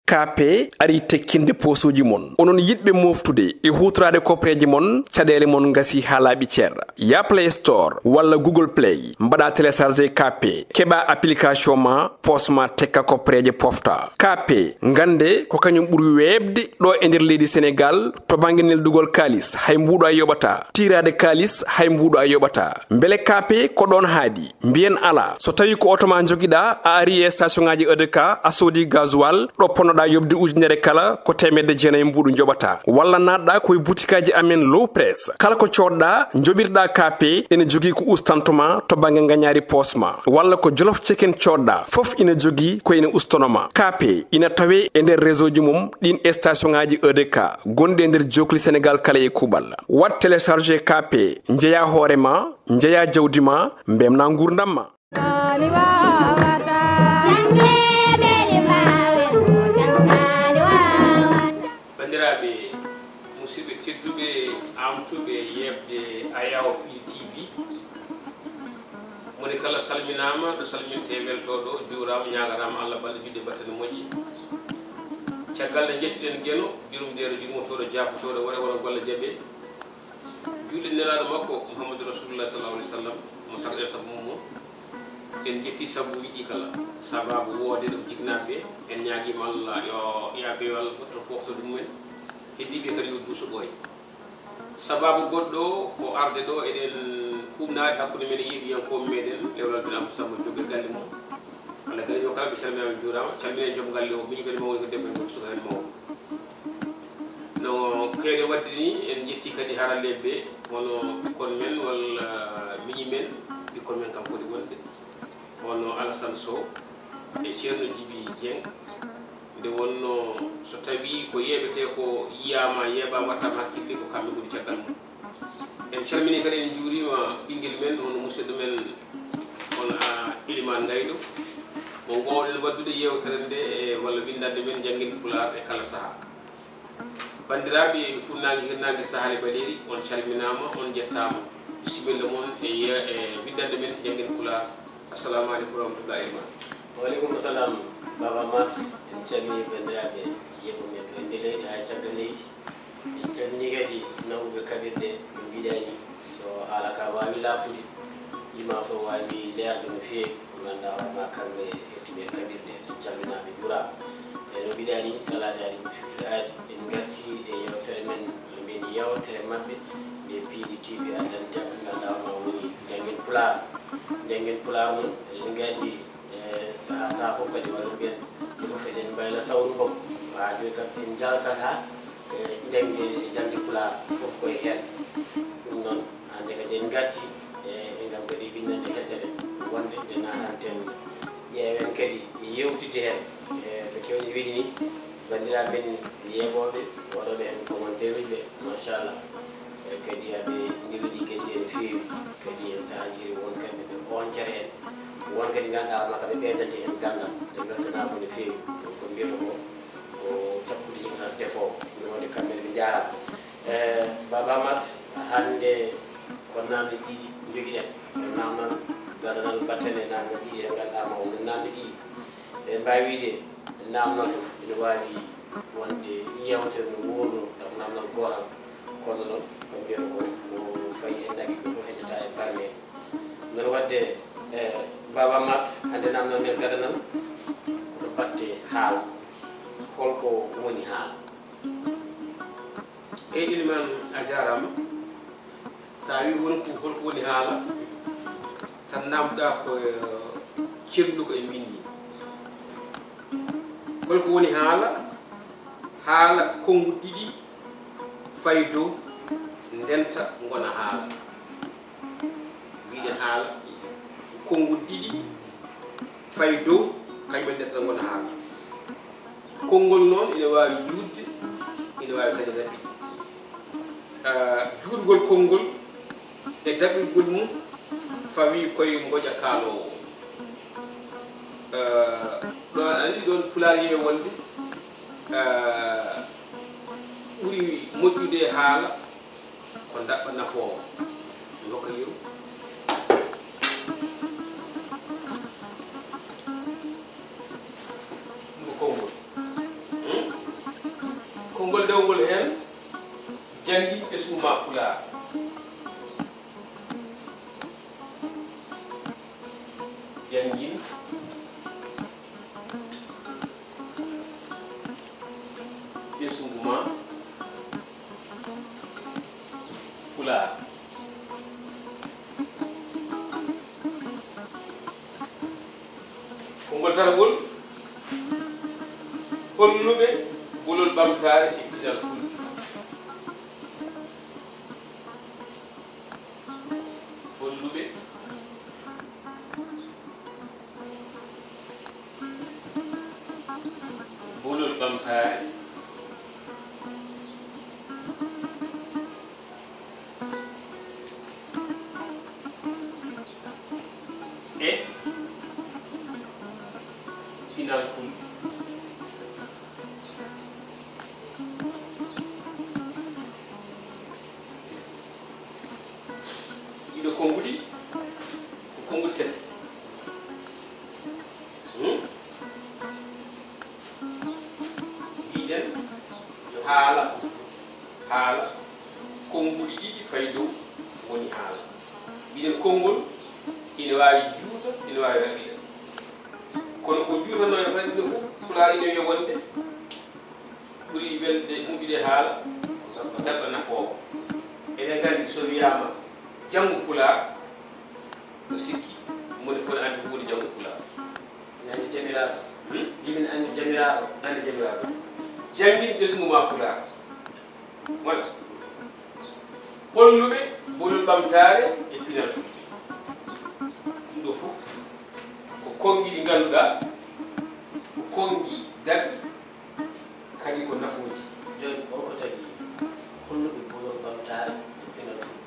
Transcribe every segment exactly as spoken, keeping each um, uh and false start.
Kaape arii tekkinde poosuuji mon. Onon yiɗɓe mooftude e huutoraade kopreeje mon, caɗeele mon ngasii haa laaɓi cer. Yah Play Store walla Google Play, mbaɗaa télécharger Kaape, keɓaa application ma, poos ma tekka kopreeje pofta. Kaape, ngannde ko kañum ɓuri weeɓde ɗo e nder leydi Senegaal to bannge neldugol kaalis, hay mbuuɗo a yoɓataa. Tiiraade kaalis, hay mbuuɗo a yoɓataa. Mbele Kaape ko ɗoon haaɗi? Mbiyen alaa. So tawii ko oto ma njogiɗaa, a arii e station ŋaaji E D K, a soodii gasoil, ɗo ponnoɗaa yoɓde ujunere kala, ko teemedde jeenayi mbuuɗu njoɓataa. Walla naatɗaa ko e butikaaji amen Low Press. Kala ko coodɗaa, njoɓirɗaa Kaape, ene jogii ko ustanto ma to bannge ngañaari poos ma. Walla ko Jolof Chicken coodɗaa, fof ina jogii ko ina ustono ma. Kaape ina tawee e nder réseau ji mum ɗiin e station ŋaaji E D K gonɗi e nder jookli Senegaal kala e kuuɓal. Waɗ télécharger Kaape, njeyaa hoore ma, njeyaa jawdi ma, mbeltinaa nguurndam ma. Banndiraaɓe, musidɓe tedduɓe, aamtuɓe yeeɓde Ayaw P T V, moni kala salminaama, ɗo salmintee weltoo ɗo, juuraama, ñaaganaama Allah balɗe, juutɗe, battane moƴƴe. Caggal nde njettuɗen Geno, jurumdeeɗo, jurmotooɗo, jaafotooɗo, waɗa wona golle jaɓee. Juulde nelaaɗo makko Muhammadu Rasulullah sallallahu alaihi wasallam, mo tawɗen sabu mum o. En njetti sabu yiɗi kala, sababu woode ɗo jiknaaɓe ɓe. En ñaagiima Allah yo yaafe yo Allah fof to foofto ɗum en. Heddiiɓe kadi yo duuso ɓooya. Sababu goɗɗo ko arde ɗo eɗen kuuɓnaade hakkunde men e yeeɓiyankooɓe meɗen Lewlal Bin Abdou Samad Joop e galle mum. Allah galle o kala ɓe calminaama, juuraama, calmina joom galle o, miñi kadi mawni ko debbo en ko suka heen mawɗo. No keewɗen waɗde ni, en njetti kadi haralleeɓe ɓe, hono ɓikkon men walla miñi men, ɓikkon men kam foti wonde, hono Alassane Sow e Ceerno Jibi Dieng. Nde wonnoo so tawii ko yeeɓetee ko yiyaama, yeeɓaama, waɗtaama hakkille, ko kamɓe ngoni caggal mum. En calminii kadi, en njuuriima ɓinngel men, hono musidɗo men, hono a Elimane Ngaydo, mo ngoowɗen waɗdude yeewtere nde e walla winndannde men Njanngen Pulaar e kala sahaa. Banndiraaɓe, ɓe fuɗnaange hirnaange sahaali baɗeeri, on calminaama, on njettaama. Bisimilla mon e ye- e winndannde men Njanngen Pulaar. Assalamu aleykum wa rahmatullahi wa barakatuh. Wa aleykum salam, Baba Mat. En calminii banndiraaɓe yeeɓuɓe men ɗo e nder leydi haa e caggal leydi. En calminii kadi nawɓe kaɓirɗe no mbiɗaa ni. So haala ka waawi laaɓtude, yima fof waawi leerde no feewi, ko ngannduɗaa hoore maa kamɓe heɓtuɓe kaɓirɗe. En calminaa ɓe, njuuraama. E no mbiɗaa ni, so Alla jaɓii, ɓuri firtude aadi, en ngartii e yeewtere men, no mbiyen yewtere maɓɓe nde P D T V addanta, ko ngannduɗaa hoore maa woni Njanngen Pulaar. Njanngen Pulaar noon, eɗen nganndi, e sahaa sahaa fof kadi, walla mbiyen, ɗum fof eɗen mbayla sawru makko. Haa jooni kam en njaltat haa e jaŋde, e jaŋde Pulaar fof koye heen. Ɗum noon, hannde kadi en ngartii e, e ngam kadi winndande hesere wonde nde natanten, ƴeewen kadi yeewtidde heen. E no keewɗen wiide ni, banndiraaɓe men yeeɓooɓe, waɗooɓe heen commentaire uji ɓe, machallah. E kadi aɓe ndewidii geɗe ɗe no feewi. Kadi en sahaaji won kamɓe ɓe ooñcata en, won kadi ngannduɗaa hoore maa ka ɓe ɓeydanta en ganndal. En mbeltanaama no feewi. Donc ko mbiyata ko, ko cakkudi ni ko defoowo. Ɗum woni kamɓe ne ɓe njaaraama. E Baba Mat, hannde ko naamne ɗiɗi njogiɗen. Ko naamnal gadanal battane, naamne ɗiɗi ɗe ngannduɗaa ma won naamne ɗiɗi. Eɗen mbaawi wiyde naamnal fof ina waawi wonde yeewtere no wuurno, taw ko naamnal gootal. Kono noon, ko mbiyata ko, ko fayi e nagge ko fof heƴata e barme. Noon waɗde, e Baba Mat, hannde naamnal men gadanal ko to batte haala. Holko woni haala? Eey, Elimane, a jaaraama. So a wii won ko, holko woni haala, tan naamnduɗaa ko, eh, celluɗo ko e mbinndi. Holko woni haala? Haala ko konnguɗi ɗiɗi fayi dow, ndenta ngona haala. Mbiɗen haala ko konnguɗi ɗiɗi fayi dow, kañum en ndentata ngona haala. Konngol noon ina waawi juutde, ina waawi kadi raɓɓiɗde. Ah, juutgol konngol e daɓɓirgol mum fawii koye ngoƴa kaaloowo. Ah, ɗo aɗa anndi ɗoon Pulaar yeewi wonde, ah, ɓuri moƴƴude e haala ko ndaɓɓa nafoowo. Mi hokka yeru. Ɗum ko konngol. Konngol dewngol heen, janngin ɓesngu maa Pulaar. Janngin ɓesngu maa Pulaar. Konngol tatangol, holluɓe bolol ɓamtaare e pinal fulɓe. Holluɓe bolol ɓamtaare e pinal fulɓe. Ɗiɗo konnguɗi ko konnguɗi tati. Hmm? Mbiɗen yo haala, haala, konnguɗi ɗiɗi fay dow woni haala. Mbiɗen konngol ina waawi juuta, ina waawi raɓɓiɗa. Kono ko juutanoo e waɗi ɗum fof, Pulaar ina wiya wonde ɓuri welde moƴƴude haala, heɓa nafoowo. Eɗen nganndi so wiyaama janngu Pulaar, no sikki moni fof ne anndi ko woni janngu Pulaar. Nani jamiraaɗo. Hmm? Yimin anndi jamiraaɗo. Anndi jamiraaɗo. Janngin ɓesngu maa Pulaar. Wala. Holluɓe bolol ɓamtaare e pinal fulɓe. Ɗum ɗo fof ko konngi ɗi ngannduɗaa ko konngi daɗɗi, kadi ko nafooji. Jooni, holko tagi holluɓe bolol ɓamtaare e pinal fulɓe?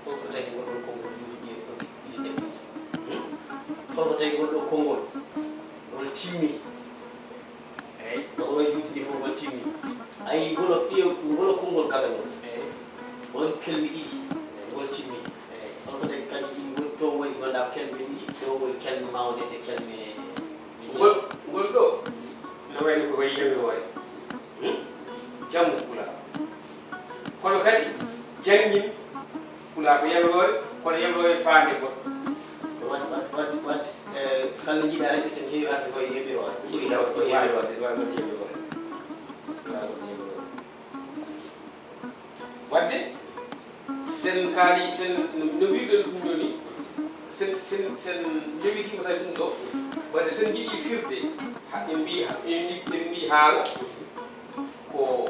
Holko tagi ngol ɗon konngol juutuɗi e konngi ɗiɗi ɗe? Hmm? Holko tagi ngol ɗo konngol ngol timmi? Eyi. Ɗo oɗo juutini fof ngol timmi. Ayi, ngolo ƴeew, ngolo konngol gadanol. Eyi. Won kelmi ɗiɗi. Ngol timmi. Eyi. Holko tagi kadi ɗin ngoni, to woni gonda kelme ɗiɗi, to woni kelme mawnde e kelme. Ngol, ngol ɗo, no wayno ko wayi yamiroore. Hmm? Janngu Pulaar. Kono kadi, janngin Pulaar ko yamiroore, kono yamiroore faande goɗɗo. Wadde, wadde, wadde, wadde, eh, kala njiɗa rewɓe tan heewi arde ko e yamiroore. Ko ɓuri heewde ko e yamiroore. Waɗde, waɗde, waɗde, waɗde, waɗde. Wadde, sen kaali, sen no, no mbiɗen ɗum ɗo ni, sen, sen, sen ndewitiima kadi ɗum ɗo, wadde sen njiɗi firde, ha, en mbi, ha, en mbi, en mbi haala ko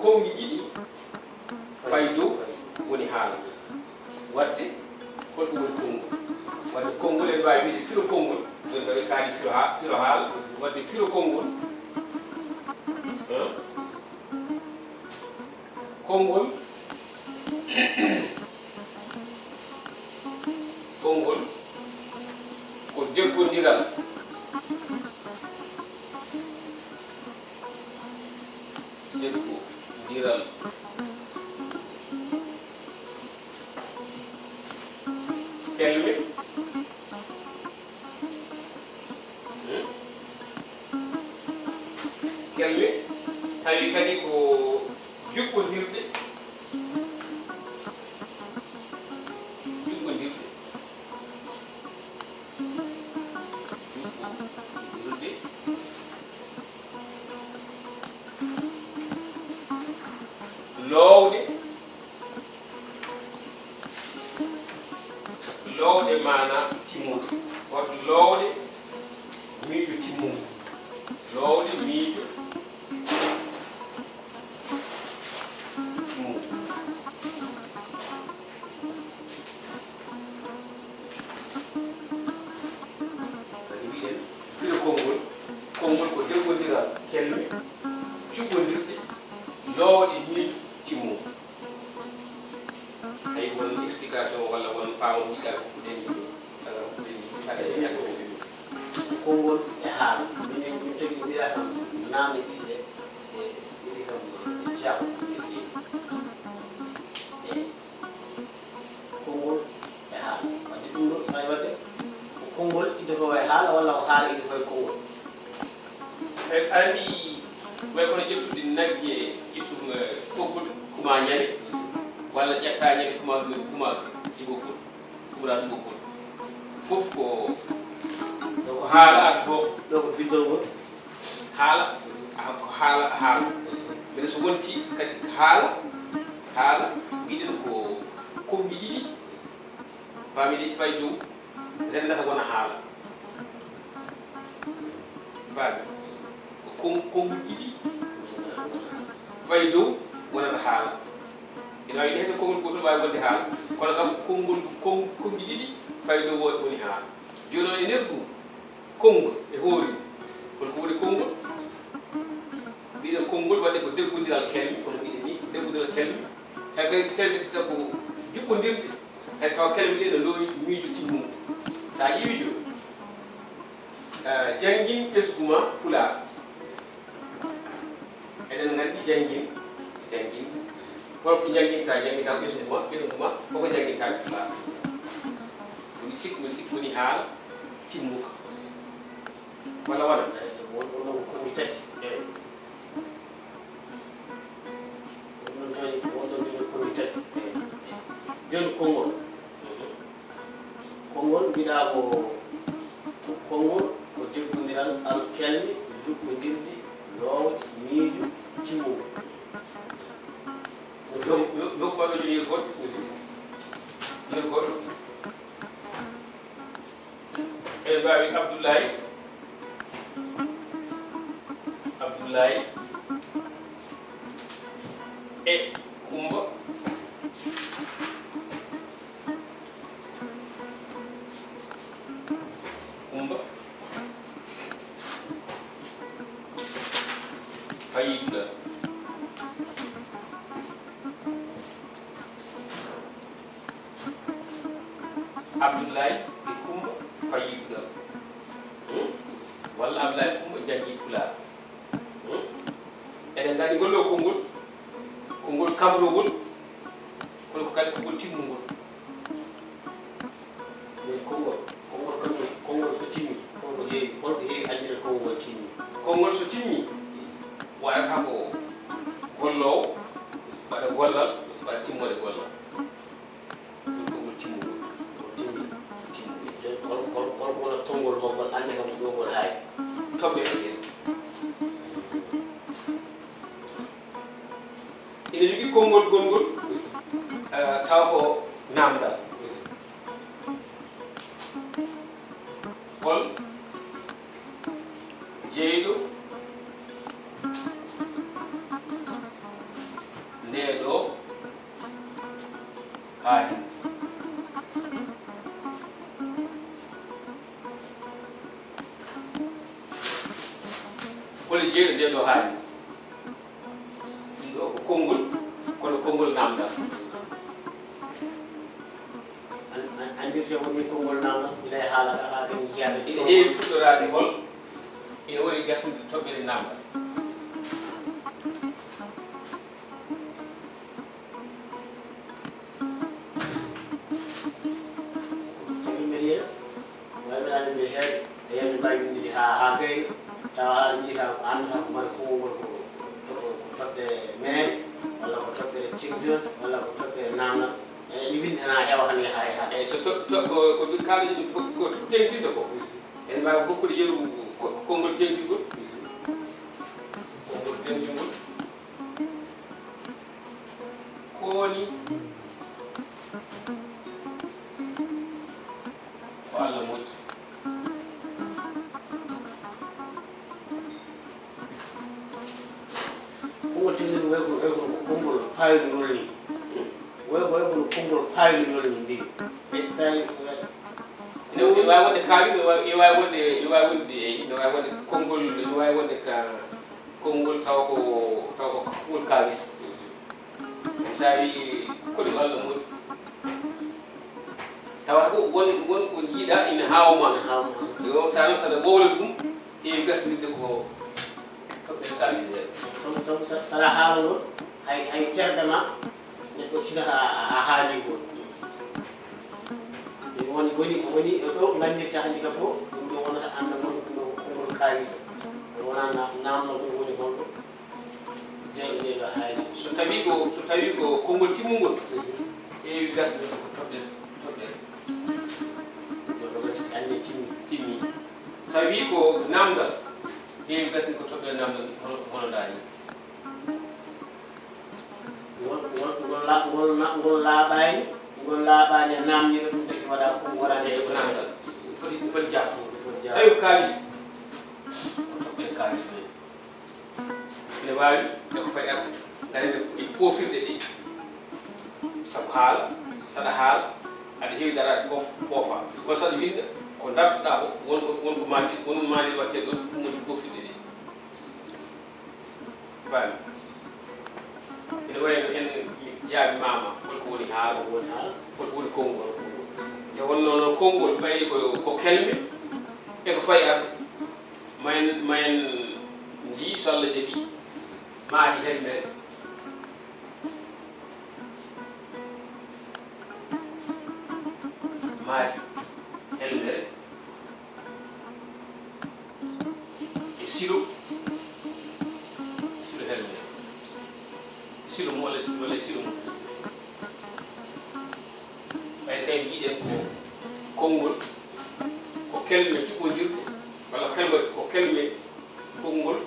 konngi ɗiɗi fay dow woni haala. Wadde, holko woni konngol? Wadde konngol, en mbaawi wiide firo konngol, ɗum ɗo en kaali firo ha, firo haala, wadde firo konngol, hein? Konngol, konngol ko jaggondiral, jaggondiral kelme. Hmm? Kelme, tawi kadi ko juɓɓondirɗe, juɓɓondirɗe, juɓɓondirɗe, loowɗe, loowɗe maanaa timmuɗe. Hoto loowɗe miijo timmuɗo. Loowɗe miijo timmuɗo. Kadi mbiɗen, firo konngol, konngol ko jaggondiral kelme juɓɓondirɗe, loowɗe miijo timmuɗo. Tawi won explication walla won faamu njiɗɗaa hokkude en ɗum? Kala hokkude en ɗum, kala e ñakkude ɗum. Konngol e haala. Minen min tagi mbiɗa kam naamne ɗiɗi ɗe, e ɗiɗi kam e jaaɓo. E konngol e haala. Wadde ɗum ɗo, fay wadde ko konngol iddotoo e haala walla ko haala iddotoo e konngol? E andi Way kono ƴettude nagge, ƴettude, eh, ɓoggol, kuma ñande, walla ƴetta ñande, kuma ɗum, kuma ɗum e ɓoggol, kumra ɗum ɓoggol. Fof ko, ɗo ko haala adotoo. Ɗo ko bindol ngol. Haala, aha, ko haala, haala. Mbeɗa so wonti kadi haala, haala, mbiɗen ko kommbi ɗiɗi, pami ɗi fay dow, renndata wona haala. Faami? Ko kon-, konngol ɗiɗi fay dow wonata haala. Ina waawi nehde konngol gootol waawi wonde haala, kono kam konngol kon-, kommbi ɗiɗi fay dow wo-, woni haala. Jooni noon e nder ɗum, konngol e hoore mum, hol ko woni konngol? Mbiɗen konngol waɗde ko deggondiral kelme, kono mbiɗen ni deggondiral kelme, tawi kay kelme ɗiɗi ko juɓɓondirɗe, tawi tawa kelme ɗe no ndoowi miijo timmungo. So a ƴeewi jooni, eh, janngin ɓesngu ma Pulaar. Eɗen nganndi janngin, janngin. Holko njannginta, njannginta ko ɓesngu ma, ɓesngu ma, koko njannginta ko Pulaar. Woni sikku, mi sikku woni haala timmuka. Walla wona? Eyi, sabu won ɗon ko kommbi tati. Eyi. Won ɗon jooni, won ɗon jooni kommbi tati. Eyi. Jooni konngol. Mhm. Konngol mbiɗa ko, ko konngol ko joggondiral alkelme, jokkondirɗe, loowde, miijo, timmugo. Yo, yo, yo ko ɗo jooni yo goɗɗo, yo goɗɗo. Eɗen mbaawi Abdullaay. Abdullaay e Kummba. Kummba. Fayiduɗa. Abdullaay e Kummba Fayiduɗa. Hmm? Walla Abdullaay e Kummba njanngi Pulaar. Hmm? Eɗen nganndi ngol ɗo konngol, konngol kabrowol, kono ko kadi konngol timmungol. Min konngol, konngol kanngol, konngol so timmi, holko heewi, holko heewi anndirde konngol timmi? Konngol so timmi, waɗata ko golloowo, waɗa gollal, waɗa timmoode gollal. Ɗum ko ngol timmungol. Ngol timmi. Timmungol. Jooni, hol, hol, hol ko wonata tonngol makko ngol, annde kam ko ɗo ngol haaɗi? Toɓɓe e nder. Ina jogii konngol gongol, eh, taw ko naamndal. Hol jeyɗo nde ɗo haaɗi? Holi jeyɗo nde ɗo haaɗi? Ɗum ɗo ko konngol, kono konngol naamndal. An-, an-, anndirte woni konngol naamndal, gila e haala ka haa kadi njiyaade. Ina heewi fuɗɗoraade hol, ina woni gasnude toɓɓere naamndal. Ko ɗum tagi mbeɗa yiya, waawi welaade mbeɗa heewi, e yande mbaawi winndude haa, haa gayna, tawa haala njiyata ko anndataa ko mbaɗa konngol ngol ko to-, ko toɓɓere meere, walla ko toɓɓere teŋdinal, walla ko toɓɓere naamnal. E ɗi winndi tan haa heewa tan yaha e haa. Eyi, so to-, to-, ko, ko ɗum kaalɗen ɗum ko, ko teŋtinɗo ko. Ene mbaawi hokkude yeru ko, konngol teŋtingol. Konngol teŋtingol. Ko woni? Ko Allah moƴƴi. Konngol teŋtingol way ko, way ko konngol paayol yolni. Way ko, way ko konngol paayol yolni mbi. Sa, ene, ene waawi wonde kaawis, ene waawi, ene waawi wonde, ene waawi wonde, ene waawi wonde konngol, ene waawi wonde ka konngol taw ko, taw ko konngol kaawis. Sa wi, kodi ko Allah moƴƴi. Tawata ko won, won ko jiiɗa ina haawma. Ina haawma. Yo, sa noon saɗa wowla ɗum, heewi gasnirde ko toɓɓere kalis nde. Sabu, sabu sa-, saɗa haala noon, hay, hay terɗe ma, neɗɗo tinata a, a, a haali ngol. Ɗum woni, woni, woni ɗo nganndirta hannde kam ɗo, ɗum ɗo wonata annda kon, ɗum ɗo ko konngol kawisa. Ɗum wona na-, naamno ɗum woni holɗo. Tawi ko, so tawi ko konngol timmungol, heewi gasde ko toɓɓere, toɓɓere. Ɗo ko ɓe anndi timmi. Timmi. Tawi ko naamndal, heewi gasde ko toɓɓere naamndal, hono, hono ndaa ni. Ngol, ngol, ngol la-, ngol na-, ngol laaɓaani, ngol laaɓaani a naamndiiɗo ɗum tagi waɗa ko waɗaani e ko naamndal. Ɗum foti, ɗum foti jaabtude. Ɗum foti jaabtude. Tawi ko kaalis, ko toɓɓere kaalis men. Ene waawi, ene ko fayi arde, ngari ɓe e poofirɗe ɗe. Sabu haala, saɗa haala, aɗa heewi daraade fof, foofa. Kono saɗa winnda, ko dartoɗaa ko, won ko, won ko maandi, won maandi waɗtee ɗon, ɗum woni poofirɗe ɗe. Faami? Ene wayi no en jaabi maama, holko woni haala, ko woni haala, holko woni konngol. Nde wonnoo noon konngol, ɓayri ko, ko kelme, e ko fayi arde. Ma en, ma en njii so Allah jaɓi, maadi helmere. Maadi helmere. E silo. Silo helmere. Silo mo walla, walla e silo mo. Ɓay kay mbiɗen ko konngol, ko kelme cuɓondirɗe, walla kelme, ko kelme konngol,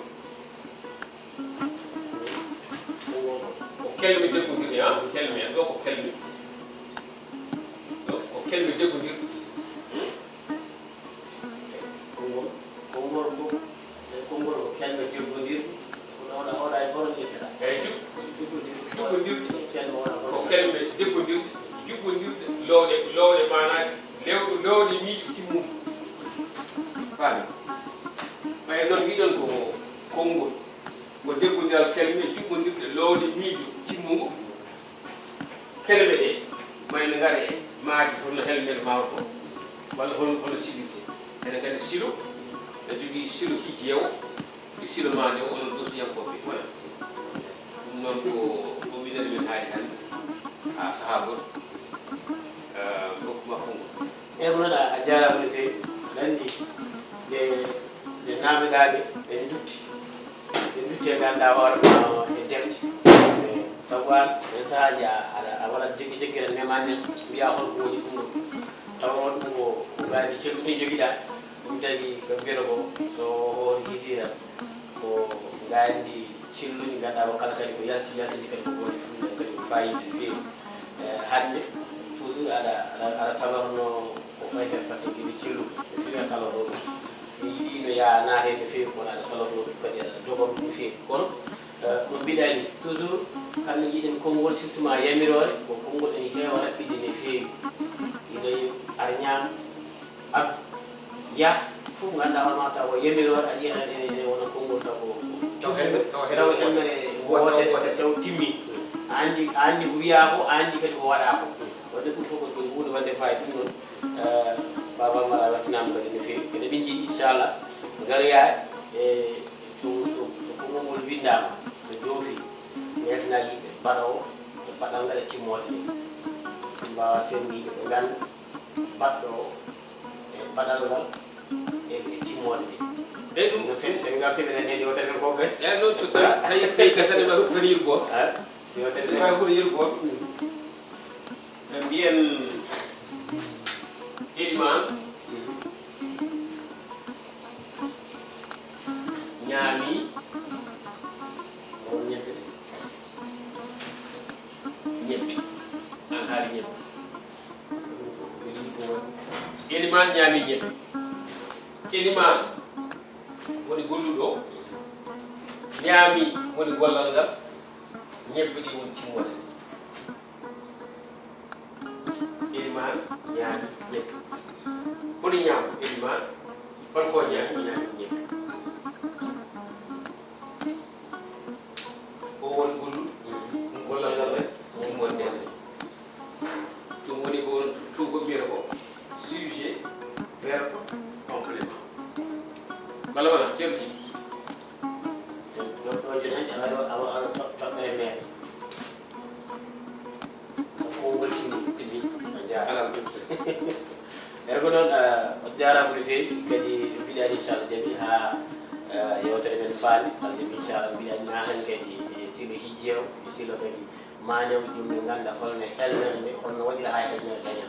ko kelme deggondirɗe, ah, kelme, ɗo ko kelme, ɗo ko kelme deggondirɗe. Hmm? Konngol, konngol ko, e konngol ko kelme joggondirɗe, ko ɗo, ɗo, oɗa e borom ƴettata. Eyi, jug-, juggondirɗe, juggondirɗe. E kelme oɗa borom ko kelme juggondirɗe, juggondirɗe, lowɗe, lowɗe maanaaji, lewɗo, lowɗe miijo timmuɗo. Faami? Ɓay noon mbiɗon ko konngol, ko deggondiral kelme juggondirɗe, lowɗe miijo timmungo. Kelme ɗe, ma ene ngara e maadi, hono helmere mawɗo, walla hono, hono silirte. Eɗen nganndi silo, ene jogii silo hijjeewo, e silo maande o, onon ɗosoyankooɓe, wona? Ɗum noon ko, ko mbiɗen min haali hannde, haa sahaa goɗɗo, eh, ndokku makko ngo. Eyi, ko noon a, a jaaraama no feewi. Aɗa anndi nde, nde naamnedaaɓe ɓe ndutti, ɓe ndutti e ngannduɗaa hoore ma e defte. E sabu aan, ɓeen sahaaji a, aɗa, a waɗat jeggi jeggira neman nen, mbiyaa hol ko woni ɗum ɗo. Tawa ɗum ko, ko ngaandi celluɗi njogiɗaa, ɗum tagi ko mbiyata ko, so hoore hisiira, ko ngaandi celluɗi ngannduɗaa ko kala kadi ko yalti, yaltiti kadi ko woni fuɗɗa kadi ko faayiida no feewi. Eh, hannde, toujours aɗa, aɗa, aɗa salorno ko fayi heen batte geɗe celluɗe. No feewi a salorno ɗum. Mi yiɗi no yaa naate no feewi, kono aɗa salorno ɗum kadi aɗa doga ɗum no feewi. Kono, eh, no mbiɗa ni, toujours, hannde njiɗen konngol, surtout ma yamiroore, ko konngol ene heewa raɓɓiɗde no feewi. Ina ar ñaam, addu, yah, fof ngannduɗaa hoore ma taw ko yamiroore, aɗa yiya ene, ene, ene wona konngol taw ko taw helme-, taw helmere, taw helmere wootere, taw, taw timmi. A anndi, a anndi ko wiyaa ko, a anndi kadi ko waɗaa ko. Waɗde ɗum fof ko ɗum huunde waɗde faayi ɗum noon. Eh, Baaba Amar a weltanaama kadi no feewi. Kadi min njiɗi, inchallah, ngaroyaa e so, so, so konngol ngol winndaama, so joofi, weltanaa yimɓe baɗoowo e baɗal ngal e timmoode nde. Ɓe mbaawa senndiide, ɓe ngannda baɗɗo e baɗal ngal e, e timmoode nde. Eyi, ɗum no sen, sen ngarti men e nde yewtere men ko gas. Eyi, noon so tawi, tawi, tawi gasani ma rukkanir goto. Ah, yewtere men. Tawi rukkanir goto. Ɓe mbiyen Elimaan ñaami on ñebbe. Ñebbe. An haali ñebbe. Elimaan ñaami ñebbe. Elimaan woni golluɗo, ñaami woni gollal ngal, ñebbe ɗe woni timmoode. Elimaan ñaami ñebbe. Holi ñaam Elimaan? Hol ko ñaami? O ñaami ñebbe. O woni golluɗo, gollal ngal rek, ɗum woni nder. Ɗum woni ko won tuuko mbiyata ko sujet, verbe, complément. Walla wona, ceerno Djiby? Ɗo, ɗo jooni hannde awa, awa, awa to-, toɓɓere mere. Ko konngol timmi, timmi. A jaaraama. Eyi, ko noon, eh, on jaaraama no feewi. Kadi mbiɗa anndi, inchallah, jaɓi haa, eh, yewtere men faande. Inchallah, jaɓi, inchallah, mbiɗa anndi haa hannde kadi, eh, Silo hijjeewo, silo kadi maanewo, jom ɓe ngannda holno helmere nde, holno waɗira haa helmere daña.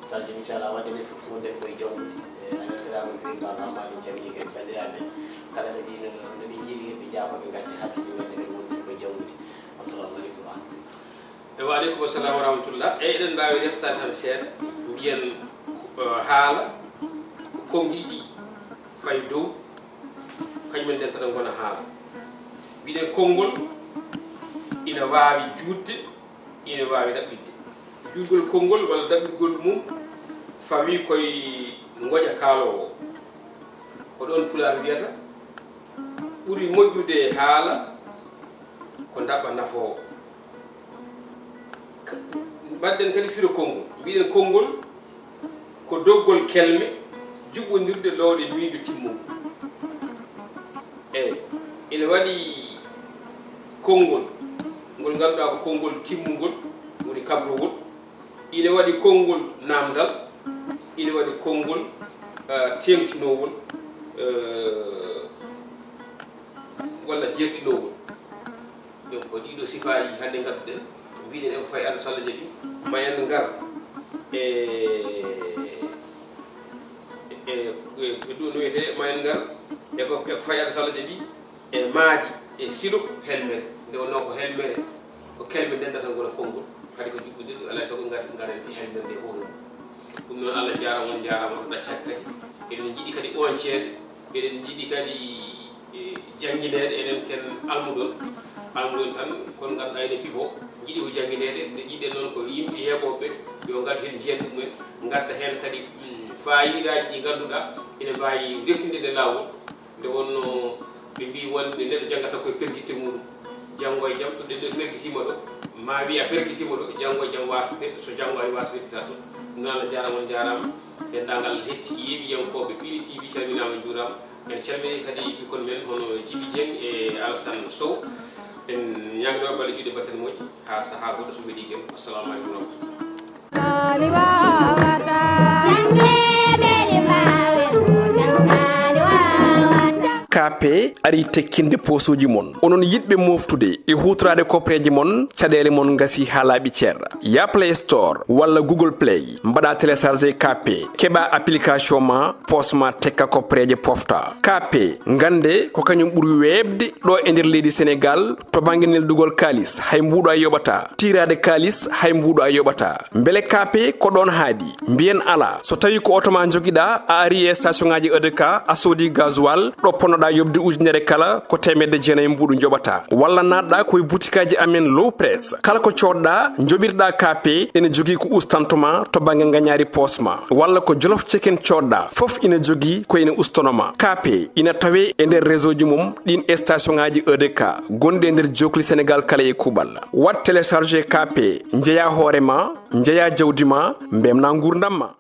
Sadio, inchallah, wadde men fof wonde koye jawmude. E, a yettoraama no feewi, Baaba Amadou, en calminii kadi banndiraaɓe kala kadi no, no ɓe njiiri, ɓe njaafoo, ɓe ngacca hakke, ɓe ngannda kadi wonde koye jawmude. Assalamu aleykum wa rahmatullah. E, wa aleykum assalam wa rahmatullah. E, eɗen mbaawi reftaade tan seeɗa, mbiyen, eh, haala ko konngi ɗiɗi fayi dow, kañum en ndentata ngona haala. Mbiɗen konngol ina waawi juutde, ina waawi ɗaɓɓitde. Juutgol konngol walla ɗaɓɓitgol mum fawii koye ngoƴa kaaloowo. Ko ɗoon Pulaar wiyata, ɓuri moƴƴude haala ko ndaɓɓa nafoowo. K-, mbaɗden kadi firo konngol. Mbiɗen konngol ko doggol kelme juɓɓondirde loowde miijo timmungol. Eey, ina waɗi konngol ngol ngannduɗaa ko konngol timmungol, woni kabrowol. Ina waɗi konngol naamndal, ina waɗi konngol, eh, teeŋtinoowol, eh, walla jeertinoowol. Donc, ko ɗiɗo sifaaji hannde ngadduɗen, mbiɗen e ko fayi Alla so Alla jaɓi, ma en ngar e, e, e, e ɗum no wiyetee, ma en ngar e ko, e ko fayi Alla so Alla jaɓi, e maadi, e silo helmere. Nde wonnoo ko helmere, ko kelme ndendata ngona konngol. Kadi ko juɓɓude ɗum, alaa e sago ngar-, ngaren e helmere nde fof. Ɗum noon, Allah jaaraama, on njaaraama, on ɗaccaaki kadi. Eɗen njiɗi kadi oonceede, eɗen njiɗi kadi, e, janngineede, enen ken almuɗon. Almuɗon tan, kon ngannduɗaa ene pifo, njiɗi ko janngineede, nde njiɗen noon ko yimɓe yeeɓooɓe, yo ngaddu heen njiyan ɗum en, ngadda heen kadi, mm, faayiidaaji ɗi ngannduɗaa ene mbaawi reftinde nde laawol. Nde wonnoo ɓe mbii wonde neɗɗo janngata koye pergitte muɗum, janngo e jam, so ɗe ɗo fergitiima ɗo, ma wiya fergitiima ɗo, janngo e jam waasa fe-, so janngo ari waasa feddita ɗo. Ɗum noon, Allah jaaraama, on njaaraama. Denndaangal hetti yeeɓiyankooɓe Ɓiire T V calminaama, njuuraama. En calminii kadi ɓikkon men hono Jibi Dieng e Alassane Sow. En ñaaganiima ɓe Allah ƴuwde batte moƴƴi haa sahaa goɗɗo so weɗii jam. Assalamu aleykum wa rahmatullah. Kaape arii tekkinde poosooji mon. Onon yiɗɓe mooftude e huutoraade kopreeje mon, caɗeele mon ngasii haa laaɓi cer. Yah Play Store walla Google Play, mbaɗaa télécharger Kaape, keɓaa application ma, poos ma tekka kopreeje pofta. Kaape, ngannde ko kañum ɓuri weeɓde ɗo e nder leydi Senegaal, to bannge neldugol kaalis, hay mbuuɗu a yoɓataa. Tiiraade kaalis, hay mbuuɗu a yoɓataa. Mbele Kaape ko ɗoon haaɗi? Mbiyen alaa. So tawii ko oto ma njogiɗaa, a arii e station ŋaaji E D K, a soodii gasoil, ɗo ponnoɗaa yoɓde ujunere kala, ko teemedde jeenayi mbuuɗu njoɓataa. Walla naatɗaa ko e butikaaji amen Low Press. Kala ko coodɗaa, njoɓirɗaa Kaape, ene jogii ko ustantoo ma to bannge ngañaari poos ma. Walla ko Jolof Chicken coodɗaa, fof ina jogii ko ene ustanoo ma. Kaape ina tawee e nder réseau ji mum ɗiin station ŋaaji E D K gonɗi e nder jookli Senegaal kala e kuuɓal. Waɗ télécharger Kaape, njeyaa hoore ma, njeyaa jawdi ma, mbeltinaa nguurndam ma.